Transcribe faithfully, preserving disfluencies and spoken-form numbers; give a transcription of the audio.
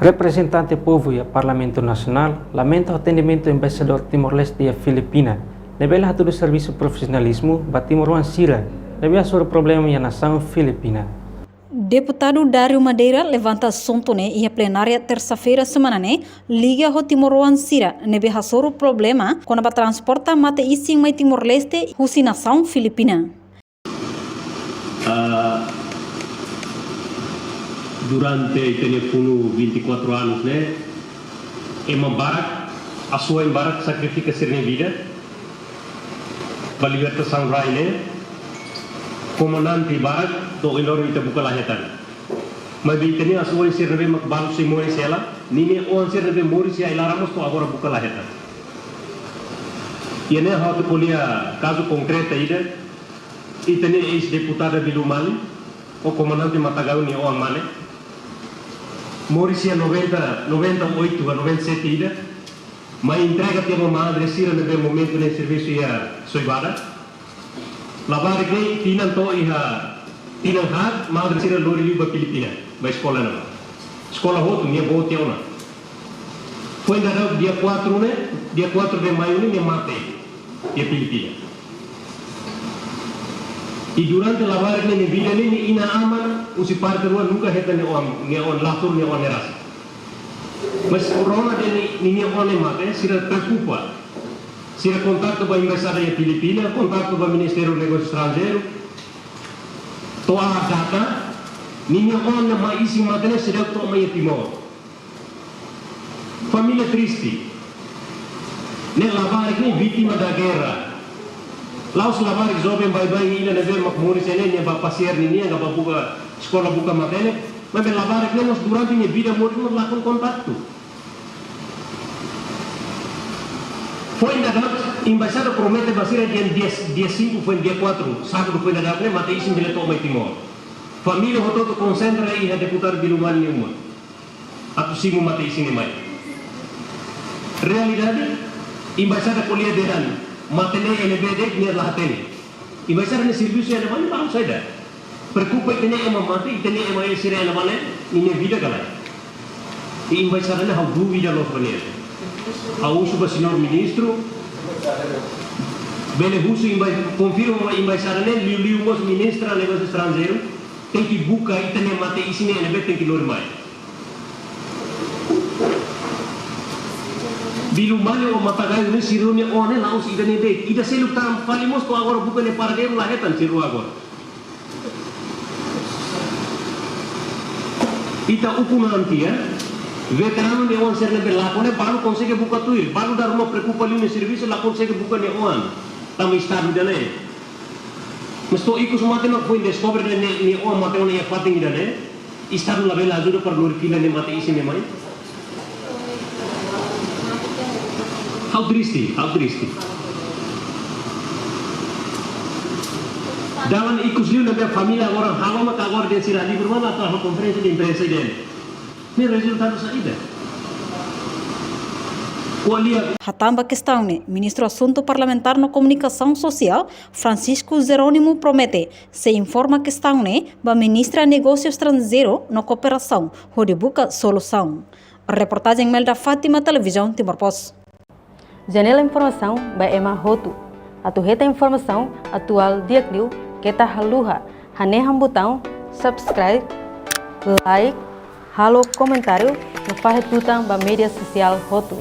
Reprezentante povu iha Parlamentu Nasionál lamenta ho atendimentu Embaixadór Timor-Leste iha Filipina, ne'ebé la hatudu servisu profisionalizmu ba timoroan sira ne'ebé hasoru problema iha nasaun Filipina. Deputadu Dário Madeira levanta asuntu ne'e iha plenária tersa-feira semana ne'e, liga ho timoroan sira ne'ebé hasoru problema kona-ba transporta mate-isin mai Timor-Leste husi nasaun Filipina. Ah, durante ita-nia funu vinte e quatro anos ne'e, ema barak, asuwa'in barak sakrifika sira-nia vida ba libertasaun rai ne'e, komandante barak to'o ohin loron ita buka la hetan. Maibé ita-nia asuwa'in sira ne'ebé mak balu sei moris hela, ninia oan sira ne'ebé moris iha ai-laran mós to'o agora buka la hetan. Iha ne'e ha'u atu ko'alia kazu konkretu ida, ita-nia eis-deputada Bilu Mali, ho komandante Matagayo nia oan mane. Moris iha noventa, noventa e oito ka noventa e sete ida, mai entrega tiha ba madre sira ne'ebé momentu ne'e servisu iha Soibada. Labarik ne'e tinan to'o iha tinan haat, madre sira lori liu ba Filipina, ba eskola ne'ebá. Eskola hotu, nia boot tiha ona. Foin daudauk dia quatro ne'e, dia quatro de maio ne'e, nia mate iha Filipina. I durante labarik ne'e nia vida ne'e, nia inan-aman husi parte rua nunka hetan nia oan, nia oan, la hasoru nia oan ne'e rasik. Mas rona de'it nia, nia oan ne'e mate, sira preokupa. Sira kontaktu ba embaixada iha Filipina, kontaktu ba Ministériu Negósiu Estranjeiru. To'o data, ninia oan ne'ebé isin mate ne'e seidauk to'o mai iha Timor. Família triste. Ne'e labarik ne'e vítima da guerra. La'ós labarik joven baibain ida ne'ebé mak moris ne'e, nia bá pasiar ninian, ka bá buka eskola buka matenek. Maibé labarik ne'e mós durante nia vida moris mós lakon kontaktu. Foin daudauk, embaixada promete ba sira dia, dia, dia cinco, foin dia quatro, sábadu foin daudauk ne'e, mate-isin bele to'o mai Timor. Família hotu-hotu konsentra iha deputadu Bilu Mali nia uma atu simu mate-isin ne'e mai. Realidade, embaixada ko'alia dehan mate ne'e ne'ebé de'it nia la hatene. Embaixada nia servisu iha ne'ebá ne'e balu saida. Preokupa ita-nia ema mate, ita-nia ema sira iha ne'ebá ne'e, ninia vida ka lae. I embaixada ne'e ha'u duvida loos ba nia. Ha'u husu ba señór ministru, bele husu embai-, konfirma ba embaixada ne'e, liuliu mós ministra Negósiu Estranjeiru, tenke buka ita-nia mate-isin ne'e ne'ebé tenke lori mai. Bilu Mali ho Matagayo ne'e sira-nia oan ne'e la'ós ida-ne'e de'it. Ida seluk tan fali mós to'o agora buka nia paradeiru la hetan sira-nia oan agora. Ita ukun an tiha, veteranu nia oan sira ne'ebé lakon ne'e balu konsege buka tuir, balu dala ruma preokupa liu nia servisu la konsege buka nia oan. Tanba estadu ida-ne'e. Mas to'o ikus mate mak foin deskobre dehan nia, nia oan mate ona iha fatin ida-ne'e. Estadu labele ajuda para lori fila nia mate-isin ne'e mai. Ha'u triste, ha'u triste. Dalan ikus liu ne'ebé família agora halo maka agora dehan sira livre mana atu halo konferénsia de imprensa ida-ne'e. Ne'e rezultadu saida? Ko'alia. Hatán ba kestaun ne'e, Ministru Asuntu Parlamentár no Komunikasaun Sosiál, Francisco Jerónimo promete sei informa kestaun ne'e ba Ministra Negósiu Estranjeiru no Kooperasaun, hodi buka solusaun. Reportajen Melda Fátima, Televizaun Timor Post. Janela informasaun ba ema hotu. Atu hetan informasaun atuál di'ak liu keta haluha hanehan butaun subscribe, like, halo komentáriu no fahe tutan ba média sosiál hotu.